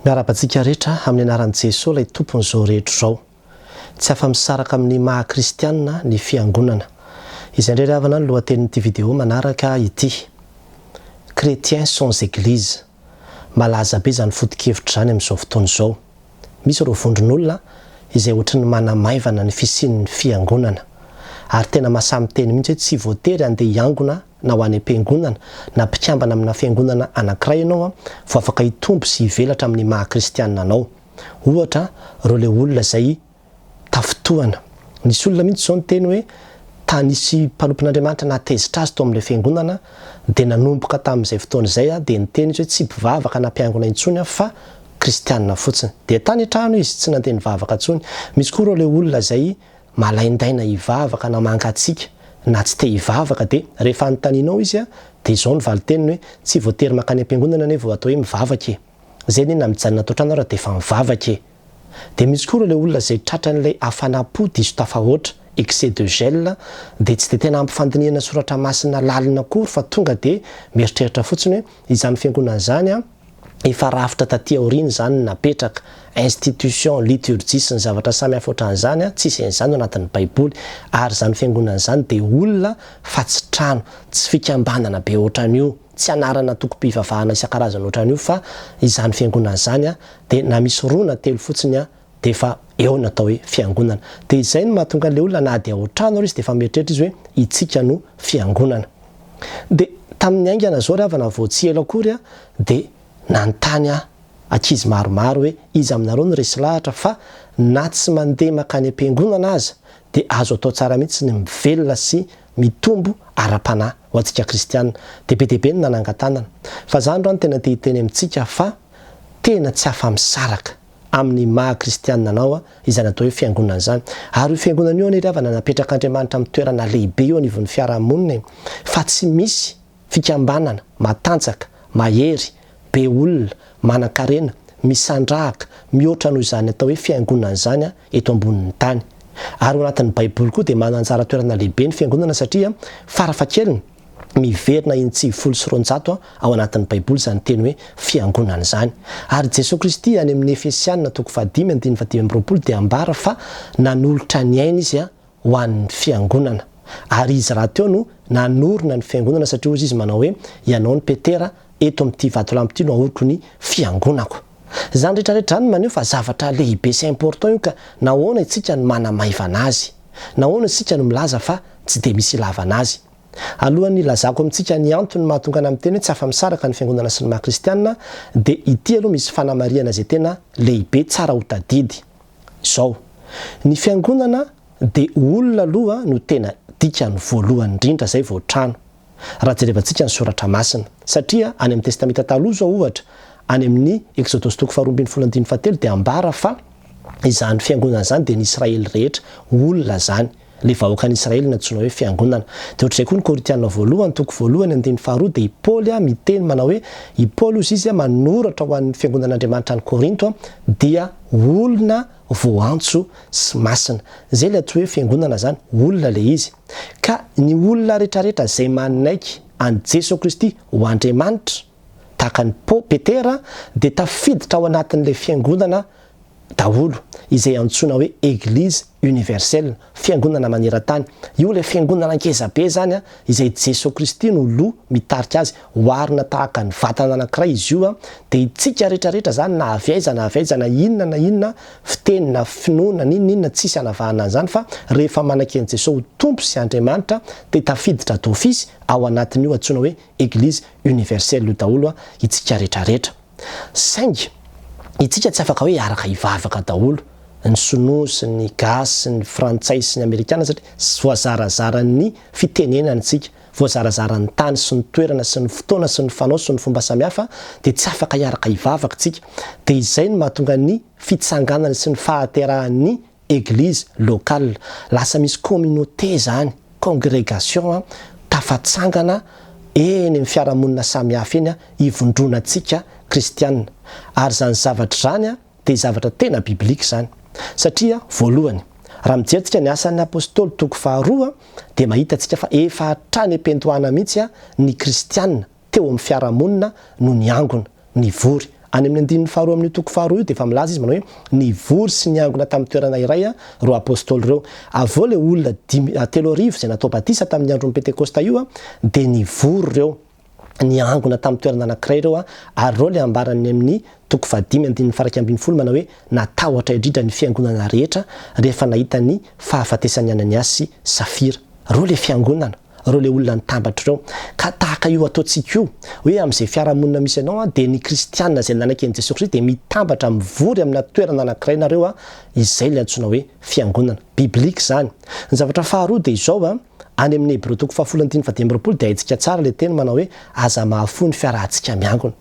Miarahaba antsika rehetra amin'ny anaran'i Jesoa ilay Tompon'izao rehetra izao. Tsy afa-misaraka amin'ny maha kristianina ny fiangonana. Izay indray ry havana ny lohatenin'ity video manaraka ity. Chrétien sans église. Malaza be izany foto-kevitra izany amin'izao fotoana izao. Misy ireo vondron'olona izay ohatry ny manamaivana ny fisian'ny fiangonana. Ary tena mahasahy miteny mihitsy hoe tsy voatery handeha hiangona na ho any am-piangonana na mpikambana amina fiangonana anankiray ianao vao afaka hitombo sy hivelatra amin'ny maha kristianina anao. Ohatra ireo ilay olona izay tafintohana. Nisy olona mihitsy izao niteny hoe ta nisy mpanompon'Andriamanitra nahatezitra azy tao amin'ilay fiangonana dia nanomboka tamin'izay fotoana izay dia niteny izy hoe tsy mpivavaka na mpiangona intsony aho fa kristianina fotsiny. Dia tany an-trano izy tsy nandeha nivavaka intsony. Misy koa ireo ilay olona izay malaindaina hivavaka na mangatsiaka na tsy te hivavaka dia rehefa anontanianao izy dia izao ny valin-teniny hoe tsy voatery mankany am-piangonana anie vao atao hoe mivavaka e! Zay anie na mijanona ato an-trano ara dia efa mivavaka e! Dia misy koa ireo ilay olona izay tratran'ilay hafanam-po diso tafahoatra, excès de gel, dia tsy dia tena ampy fandinihana soratra masina lalina akory fa tonga dia mieritreritra fotsiny hoe izany fiangonana izany an, efa rafitra taty aoriana izany no napetraka, institution, liturgie sy ny zavatra samihafa ohatran'izany an, tsisy an'izany ao anatin'ny baiboly, ary izany fiangonana izany dia olona fa tsy trano, tsy fikambanana be ohatran'io, tsy anarana antokom-pivavahana isan-karazany ohatran'io fa izany fiangonana izany an dia na misy roa na telo fotsiny an dia efa eo ny atao hoe fiangonana. Dia izay no mahatonga an'ilay olona na dia ao an-trano ary izy dia efa mieritreritra izy hoe itsika no fiangonana. Dia tamin'ny haingana izao ry havana vao tsy ela akory aho dia nanontany aho ankizy maromaro hoe iza aminareo no resy lahatra fa na tsy mandeha mankany am-piangonana aza dia azo atao tsara mihitsy ny mivelona sy mitombo ara-panahy ho antsika kristiana. Dia be dia be ny nanangan-tanana. Fa za androany tena te hiteny amintsika fa tena tsy afa-misaraka amin'ny maha kristianina anao izany atao hoe fiangonana izany. Ary io fiangonana io anie ry havana napetrak'Andriamanitra amin'ny toerana lehibe eo anivon'ny fiarahamonina e! Fa tsy misy fikambanana matanjaka, mahery, be olona, manan-karena, misandrahaka, mihoatra noho izany atao hoe fiangonana izany eto ambonin'ny tany. Ary ao anatin'ny Baiboly koa dia manana anjara toerana lehibe ny fiangonana satria farafahakeliny, Miverina in-290 ao anatin'ny Baiboly izany teny hoe fiangonana izany. Ary Jesoa Kristy any amin'ny Efesiana toko fahadimy andininy fahadimy amby roapolo dia ambara fa nanolotra ny ainy Izy ho an'ny fiangonana. Ary Izy rahateo no nanorina ny fiangonana satria hozy Izy manao hoe, Ianao no Petera, eto amin'ity vatolampy ity no ahoriko ny fiangonako. Izany rehetra rehetra izany maneho fa zavatra lehibe sy important io ka nahoana isika no manamaivana azy? Nahoana isika no milaza fa tsy dia misy ilavana azy? Alohan'ny hilazako amintsika ny antony mahatonga anà miteny hoe tsy afa-misaraka ny Fiangonana sy ny maha kristiana dia ity aloha misy fanamarihana izay tena lehibe tsara ho tadidy. Izao, ny Fiangonana dia olona aloha no tena dikany voalohany indrindra izay vao trano. Raha jerevantsika ny Soratra Masina. Satria any amin'ny Testamenta Taloha izao ohatra, any amin'ny Eksodosy toko faharoa ambin'ny folo andininy fahatelo dia ambara fa izany Fiangonana izany dia ny Israely rehetra, olona izany. Ilay vahoakan'i Israely nantsoina hoe fiangonana. Dia ohatr'izay koa ny Korintiana voalohany, toko voalohany, andininy faharoa, dia i Paoly miteny manao hoe, i Paoly hozy izy manoratra ho an'ny fiangonan'Andriamanitra any Korinto, dia olona voantso sy masina. Izay ilay atao hoe fiangonana izany, olona ilay izy. Ka ny olona rehetrarehetra izay manaiky an'i Jesoa Kristy ho Andriamanitra, tahaka an'i Pao, Petera, dia tafiditra ao anatin'ilay fiangonana daholo, izay antsoina hoe Eglise Universelle, Fiangonana maneran-tany. Io ilay fiangonana ngeza be izany an, izay Jesoa Kristy no loha mitarika azy, oharina tahaka ny vatana anankiray izy io an, dia itsika rehetra rehetra izany na avy aiza na avy aiza na inona na inona fiteny na finoana n'inon'inona tsisy anavahana an'izany fa rehefa manaiky an'i Jesoa ho Tompo sy Andriamanitra dia tafiditra d'office ao anatin'io antsoina hoe Eglise Universelle io daholo itsika rehetra rehetra. Saingy itsika tsy afaka hoe hiaraka hivavaka daholo ny sinoa sy ny gasy sy ny frantsay sy ny amerikana satria voazarazaran'ny fitenenana itsika, voazarazaran'ny tany sy ny toerana sy ny fotoana sy ny fanao sy ny fomba samihafa dia tsy afaka hiaraka hivavaka itsika. Dia izay no mahatonga ny fitsanganana sy ny fahaterahan'ny Eglise locale. Lasa misy communauté izany, congrégation tafatsangana eny amin'ny fiarahamonina samihafa eny ivondronantsika kristiana. Ary izany zavatra izany dia zavatra tena biblique izany. Satria voalohany, raha mijery tsika ny Asan'ny Apostoly toko faharoa dia mahita tsika fa efa hatrany am-piandohana mihitsy ny kristiana teo amin'ny fiarahamonina no niangona, nivory. Any amin'ny andininy faharoa amin'io toko faharoa io dia efa milaza izy manao hoe nivory sy niangona tamin'ny toerana iray ireo apostoly ireo. Avy eo ilay olona dimy, 3000 izay natao batisa tamin'ny andron'ny Pentekosta io dia nivory ireo, niangona tamin'ny toerana anankiray ireo ary ireo ilay ambarany amin'ny toko fahadimy andininy faha 11 manao hoe natahotra indrindra ny fiangonana rehetra rehefa nahita ny fahafatesan'i Ananiasy sy Safira. Ireo ilay fiangonana. Ireo ilay olona nitambatra ireo. Ka tahaka io ataontsika io, hoe amin'izay fiarahamonina misy anao dia ny kristiana izay nanaiky an'i Jesoa Kristy dia mitambatra mivory amina toerana anankiray nareo, izay ilay antsoina hoe fiangonana. Biblika izany. Ny zavatra faharoa dia izao, any amin'ny Hebreo toko fahafolo andininy fahadimy amby 25 dia haintsika tsara ilay teny manao hoe aza mahafoy ny fiarahantsika miangona.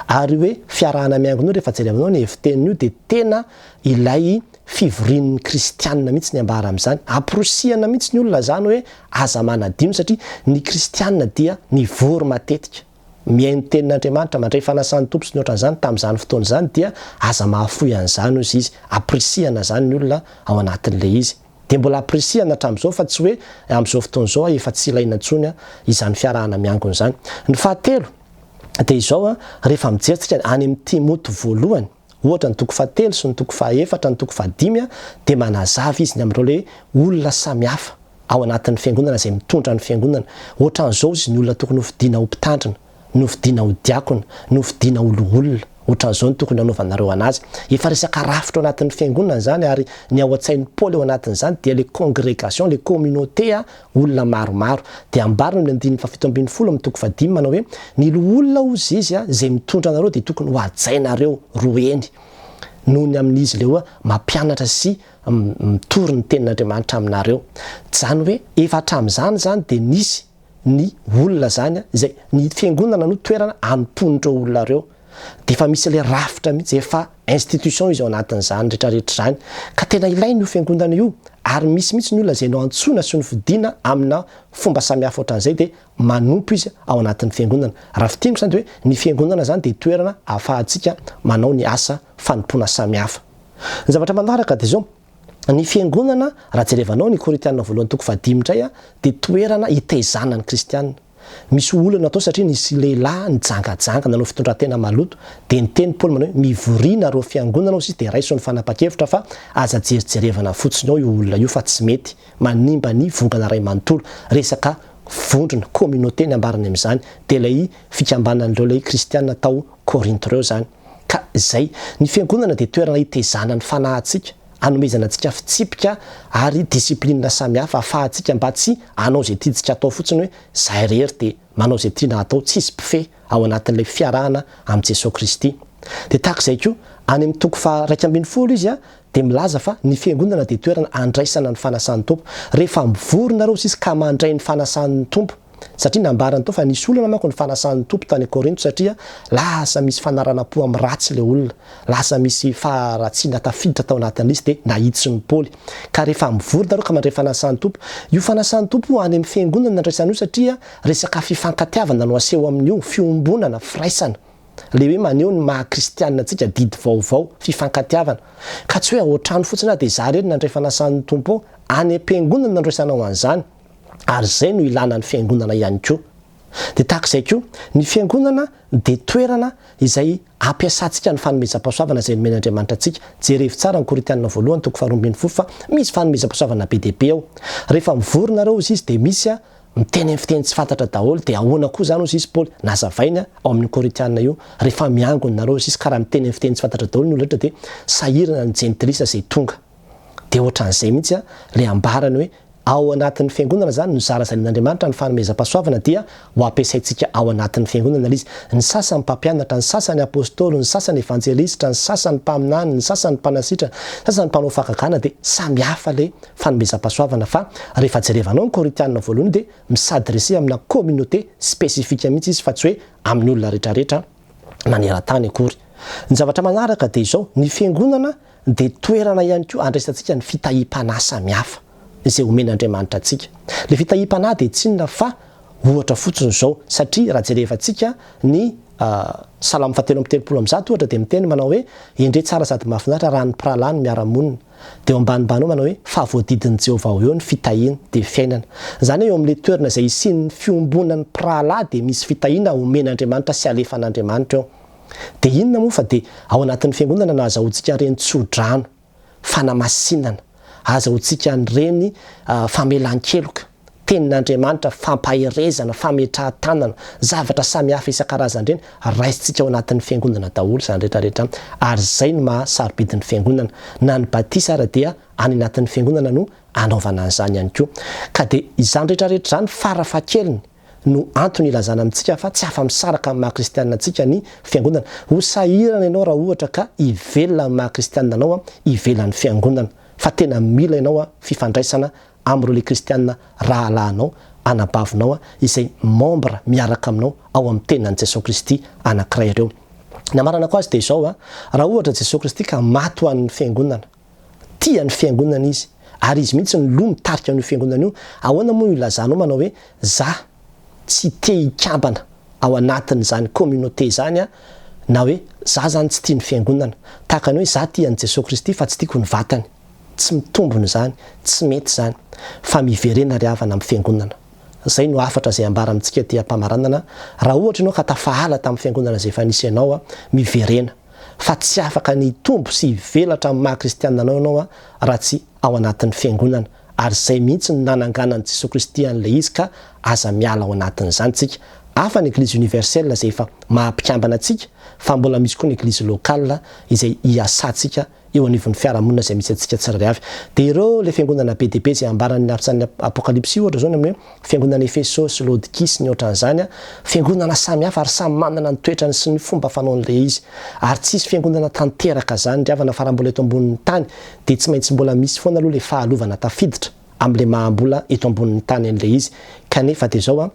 Ary io hoe fiarahana miangona io rehefa jerevanao ny heviteniny io dia tena ilay fivorian'ny kristianina mihitsy ny ambara amin'izany. Amporisihana mihitsy ny olona izany hoe aza manadino satria ny kristianina dia mivory matetika, mihaino tenin'Andriamanitra, mandray fanasan'ny Tompo sy ny ohatran'izany tamin'izany fotoana izany dia aza mahafoy an'izany hozy izy. Amporisihana izany ny olona ao anatin'ilay izy. Dia mbola amporisihana hatramin'izao fa tsy hoe amin'izao fotoana izao efa tsy ilaina intsony izany fiarahana miangona izany. Ny fahatelo dia izao, rehefa mijery tsika any amin'ny Timoty voalohany, Ohatra, ny toko fahatelo sy ny toko fahaefatra, ny toko fahadimy dia manazava izy ny amin'ireo ilay olona samihafa ao anatin'ny fiangonana izay mitondra ny fiangonana. Ohatran'izao izy ny olona tokony hofidiana ho mpitandrina, nofidiana ho diakona, nofidiana ho loholona. Ohatran'izao no tokony hanaovanareo anazy. Efa resaka rafitra ao anatin'ny fiangonana izany ary ny ao an-tsain'i Paoly ao anatin'izany dia ilay congregation, ilay communauté olona maromaro. Dia ambarany amin'ny andininy fahafito ambin'ny folo amin'ny toko fahadimy manao hoe, Ny loholona, hozy izy, izay mitondra anareo dia tokony ho hajainareo roa heny noho ny amin'izy ilay hoe mampianatra sy mitory ny tenin'Andriamanitra aminareo. Izany hoe efa hatramin'izany izany dia nisy ny olona izany izay ny fiangonana no toerana anompoan'ireo olona ireo. Dia efa misy ilay rafitra mihitsy, efa institution izy ao anatin'izany rehetra rehetra izany. Ka tena ilaina io fiangonana io, ary misy mihitsy ny olona izay noantsoina sy nofidina amina fomba samihafa ohatran'izay dia manompo izy ao anatin'ny fiangonana. Raha fintiniko izany dia hoe ny fiangonana izany dia toerana ahafahantsika manao ny asa fanompoana samihafa. Ny zavatra manaraka dia izao, ny fiangonana, raha jerevanao ny Korintiana voalohany toko fahadimy indray dia toerana itaizana ny kristiana. Misy olana tao satria nisy lehilahy nijangajanga, nanao fitondran-tena maloto, dia niteny Paoly manao hoe, mivoria nareo fiangonana hozy izy dia raiso ny fanapan-kevitra fa aza jerijerevana fotsiny ao io olona io fa tsy mety, manimba ny vongana iray manontolo, resaka vondrona, communauté ny ambarany amin'izany, dia ilay fikambanan'ireo ilay kristiana tao Korinto ireo izany. Ka izay. Ny fiangonana dia toerana hitezana ny fanahintsika, anomezana antsika fitsipika ary discipline samihafa ahafahantsika mba tsy hanao izay tiantsika atao fotsiny hoe za irery dia manao izay tiana atao, tsisy mpifehy ao anatin'ilay fiarahana amin'i Jesoa Kristy. Dia tahaka izay koa, any amin'ny toko faha 11 izy dia milaza fa ny fiangonana dia toerana andraisana ny fanasan'ny Tompo. Rehefa mivory nareo sisa ka mandray ny fanasan'ny Tompo, Satria nambarany tao fa nisy olana manko ny fanasan'ny Tompo tany Korinto satria lasa misy fanaranam-po amin'ny ratsy ilay olona, lasa misy faharatsiana tafiditra tao anatin'ilay izy dia nahitsin'i Paoly. Ka rehefa mivory nareo ka mandray fanasan'ny Tompo, io fanasan'ny Tompo io any amin'ny fiangonana no andraisana io satria resaka fifankatiavana no aseho amin'io, fiombonana, firaisana. Ilay hoe maneho ny maha kristianina antsika, didy vaovao, fifankatiavana. Ka tsy hoe ao an-trano fotsiny aho dia izaho irery nandray fanasan'ny Tompo ao, any am-piangonana no andraisanao an'izany. Ary izay no ilana ny fiangonana ihany koa. Dia tahaka izay koa, ny fiangonana dia toerana izay ampiasantsika ny fanomezam-pahasoavana izay nomen'Andriamanitra antsika. Jerevo tsara ny Korintianina voalohany toko faharoa ambin'ny folo fa misy fanomezam-pahasoavana be dia be ao. Rehefa mivory nareo hozy izy dia misy miteny amin'ny fiteny tsy fantatra daholo, dia ahoana koa izany hozy izy Paoly? Nazavainy ao amin'io Korintianina io, rehefa miangona nareo hozy izy ka raha miteny amin'ny fiteny tsy fantatra daholo ny olona rehetra dia sahirana ny jentilisa izay tonga. Dia ohatran'izay mihitsy ilay ambarany hoe Ao anatin'ny fiangonana izany no zarazain'Andriamanitra ny fanomezam-pahasoavana dia ho ampiasaintsika ao anatin'ny fiangonana ilay izy. Ny sasany mpampianatra, ny sasany apostoly, ny sasany evanjelistra, ny sasany mpaminany, ny sasany mpanasitrana, ny sasany mpanao fahagagana dia samy hafa ilay fanomezam-pahasoavana fa rehefa jerevanao ny Korintianina voalohany dia mi-s'adresser amina communauté spécifique mihitsy izy fa tsy hoe amin'ny olona retraretra maneran-tany akory. Ny zavatra manaraka dia izao, ny fiangonana dia toerana ihany koa andraisantsika ny fitahiam-panahy samihafa izay omen'Andriamanitra antsika. Ilay fitahiam-panahy dia tsy inona fa ohatra fotsiny izao, satria raha jerevantsika ny Salamo fahatelo amby telopolo amby zato ohatra dia miteny manao hoe, Endrey tsara sady mahafinaritra raha ny mpirahalahy no miara-monina. Dia eo ambanimbany eo manao hoe, Fa voadidin'i Jehovah ho eo ny fitahiana, dia fiainana. Izany hoe eo amin'ilay toerana izay hisian'ny fiombonan'ny mpirahalahy dia misy fitahiana omen'Andriamanitra sy alefan'Andriamanitra eo. Dia inona moa fa dia ao anatin'ny fiangonana no ahazahoantsika ireny tso-drano, fanamasinana, ahazahoantsika an'ireny famelan-keloka, tenin'Andriamanitra, fampaherezana, fametrahan-tanana, zavatra samihafa isan-karazany ireny, raisintsika ao anatin'ny fiangonana daholo izany rehetra rehetra izany, ary izay no maha sarobidy ny fiangonana. Na ny batisa ara dia any anatin'ny fiangonana no anaovana an'izany ihany koa. Ka dia izany rehetra rehetra izany farafahakeliny no antony ilazana amintsika fa tsy afa-misaraka amin'ny maha-kristianina antsika ny fiangonana. Ho sahirana ianao raha ohatra ka hivelona amin'ny maha-kristianina anao ivelan'ny fiangonana. Fa tena mila ianao fifandraisana amin'ireo le kristianina rahalahinao, anabavinao izay membre miaraka aminao ao amin'ny tenan'i Jesoa Kristy anankiray ireo. Ny hamaranako azy dia izao, raha ohatra Jesoa Kristy ka maty ho an'ny fiangonana, Tia ny fiangonana izy ary izy mihitsy no loha mitarika an'io fiangonana io, ahoana moa no ilazanao manao hoe za tsy te hikambana ao anatin'izany communauté izany aho na hoe za zany tsy tia ny fiangonana, tahaka ny hoe za tia an'i Jesoa Kristy fa tsy tiako ny vatany, tsy mitombona izany, tsy mety izany fa miverena ry havana amin'ny fiangonana. Izay no hafatra izay ambara amintsika aty am-pamaranana, raha ohatra ianao ka tafahala tamin'ny fiangonana izay efa nisy anao, miverena. Fa tsy afaka ny hitombo sy hivelatra amin'ny maha kristianina anao ianao raha tsy ao anatin'ny fiangonana. Ary izay mihitsy no nananganan'i Jesoa Kristy an'ilay izy ka aza miala ao anatin'izany tsika. Hafa ny Eglizy Universelle izay efa maha mpikambana antsika fa mbola misy koa ny Eglizy locale izay iasantsika eo anivon'ny fiarahamonina izay misy antsika tsirairay avy. Dia ireo ilay fiangonana be dia be izay ambaran'ny asan'ny Apokalypsy ohatra izao ny amin'ny hoe fiangonana Efesosy, Laodikia sy ny ohatran'izany, fiangonana samy hafa ary samy manana ny toetrany sy ny fomba fanaony ilay izy. Ary tsy hisy fiangonana tanteraka izany ry havana fa raha mbola eto ambonin'ny tany dia tsy maintsy mbola misy foana aloha ilay fahalovana tafiditra amin'ilay maha mbola eto ambonin'ny tany an'ilay izy. Kanefa dia izao an,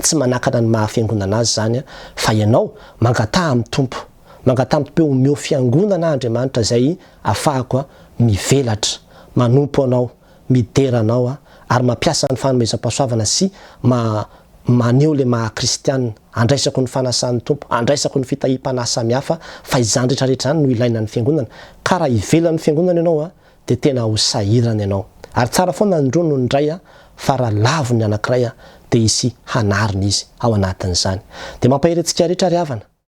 tsy manakana ny maha fiangonana azy izany fa ianao mangataha amin'ny Tompo, mangataha amin'ny Tompo hoe omeo fiangonana aho Andriamanitra izay afahako mivelatra, manompo Anao, midera Anao ary mampiasa ny fanomezam-pahasoavana sy ma maneho ilay maha kristianina, andraisako ny fanasan'ny Tompo, andraisako ny fitahiam-panahy samihafa fa izany rehetra rehetra izany no ilaina ny fiangonana, ka raha ivelan'ny fiangonana ianao dia tena ho sahirana ianao. Ary tsara foana ny roa noho ny iray fa raha lavo ny anankiray dia hisy hanarina izy ao anatin'izany. Dia mampahery antsika rehetra ry havana.